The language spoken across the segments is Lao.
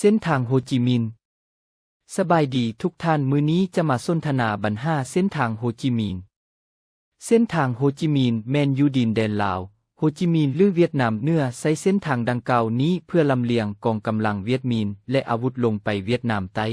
ເສັ້ນທາງໂຮຈິມິນ. ສະບາຍດີທຸກທ່ານ, ມື້ນີ້ຈະມາສົນທະນາບັນຫາເສັ້ນທາງໂຮຈິມິນ. ເສັ້ນທາງໂຮຈິມິນແມ່ນຢູ່ດິນແດນລາວ. ໂຮຈິມິນ ຫຼື ຫວຽດນາມເໜືອ ໃຊ້ເສັ້ນທາງດັ່ງກ່າວນີ້ເພື່ອລຳລຽງກອງກຳລັງຫວຽດມິນ ແລະ ອາວຸດລົງໄປຫວຽດນາມໃຕ້.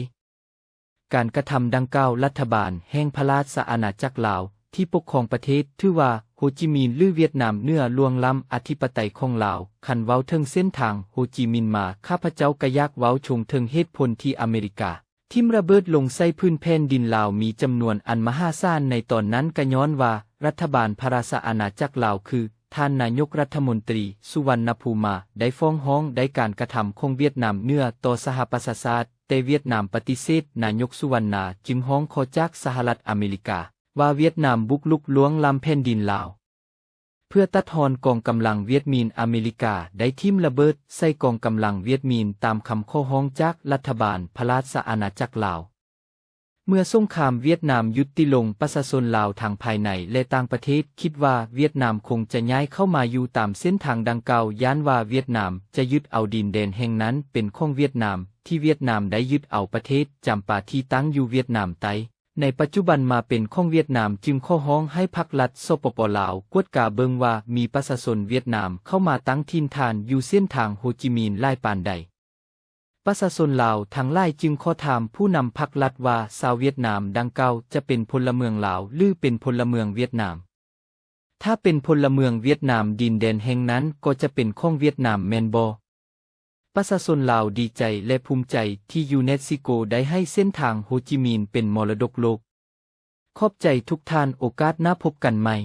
ການກະທຳດັ່ງກ່າວ ລັດຖະບານແຫ່ງພະລາຊະອານາຈັກລາວ ທີ່ປົກຄອງປະເທດ ຖືວ່າໂຮຈິມິນ ຫຼື ຫວຽດນາມເໜືອລ່ວງລ້ຳອະທິປະໄຕຂອງລາວ. ຄັນເວົ້າເຖິງເສັ້ນທາງໂຮຈິມິນມາ, ຂ້າພະເຈົ້າກໍຢາກເວົ້າຊົງເຖິງເຫດຜົນທີ່ອາເມລິກາຖິ້ມລະເບີດລົງໃສ່ພື້ນແຜ່ນດິນລາວມີຈຳນວນອັນມະຫາສານໃນຕອນນັ້ນ, ກໍຍ້ອນວ່າລັດຖະບານພະລາຊະອານາຈັກລາວ ຄືທ່ານນາຍົກລັດຖະມົນຕີ ສຸວັນນະພູມາ ໄດ້ຟ້ອງຮ້ອງໄດ້ການກະທຳຂອງຫວຽດນາມເໜືອຕໍ່ສະຫະປະຊາຊາດ, ແຕ່ຫວຽດນາມປະຕິເສດ. ນາຍົກ ສຸວັນນາ ຈຶ່ງຮ້ອງຂໍຈາກສະຫະລັດອາເມລິກາ ວ່າຫວຽດນາມບຸກລຸກລ່ວງລ້ຳແຜ່ນດິນລາວ. ເພື່ອຕັດຮອນກອງກຳລັງຫວຽດມິນ, ອາເມລິກາໄດ້ຖິ້ມລະເບີດໃສ່ກອງກຳລັງຫວຽດມິນຕາມຄຳຂໍຮ້ອງຈາກລັດຖະບານພະລາຊະອານາຈັກລາວ. ເມື່ອສົງຄາມຫວຽດນາມຢຸດຕິລົງ, ປະຊາຊົນລາວທັງພາຍໃນ ແລະ ຕ່າງປະເທດ ຄິດວ່າຫວຽດນາມຄົງຈະຍ້າຍເຂົ້າມາຢູ່ຕາມເສັ້ນທາງດັ່ງກ່າວ, ຢ້ານວ່າຫວຽດນາມຈະຍຶດເອົາດິນແດນແຫ່ງນັ້ນເປັນຂອງຫວຽດນາມ, ທີ່ຫວຽດນາມໄດ້ຍຶດເອົາປະເທດຈຳປາ ທີ່ຕັ້ງຢູ່ຫວຽດນາມໃຕ້ ໃນປັດຈຸບັນມາເປັນຂອງຫວຽດນາມ, ຈຶ່ງຂໍຮ້ອງໃຫ້ພັກລັດ ສປປ ລາວ ກວດກາເບິ່ງວ່າມີປະຊາຊົນຫວຽດນາມເຂົ້າມາຕັ້ງຖິ່ນຖານຢູ່ເສັ້ນທາງໂຮຈິມິນຫຼາຍປານໃດ. ປະຊາຊົນລາວທັງຫຼາຍຈຶ່ງຂໍຖາມຜູ້ນຳພັກລັດວ່າ ຊາວຫວຽດນາມດັ່ງກ່າວຈະເປັນພົນລະເມືອງລາວ ຫຼື ເປັນພົນລະເມືອງຫວຽດນາມ? ຖ້າເປັນພົນລະເມືອງຫວຽດນາມ, ດິນແດນແຫ່ງນັ້ນກໍຈະເປັນຂອງຫວຽດນາມແມ່ນບໍ່? ປະຊາຊົນລາວດີໃຈ ແລະ ພູມໃຈທີ່ຢູເນສໂກໄດ້ໃຫ້ເສັ້ນທາງໂຮຈິມິນເປັນມໍລະດົກໂລກ. ຂອບໃຈທຸກທ່ານ, ໂອກາດໜ້າພົບກັນໃໝ່.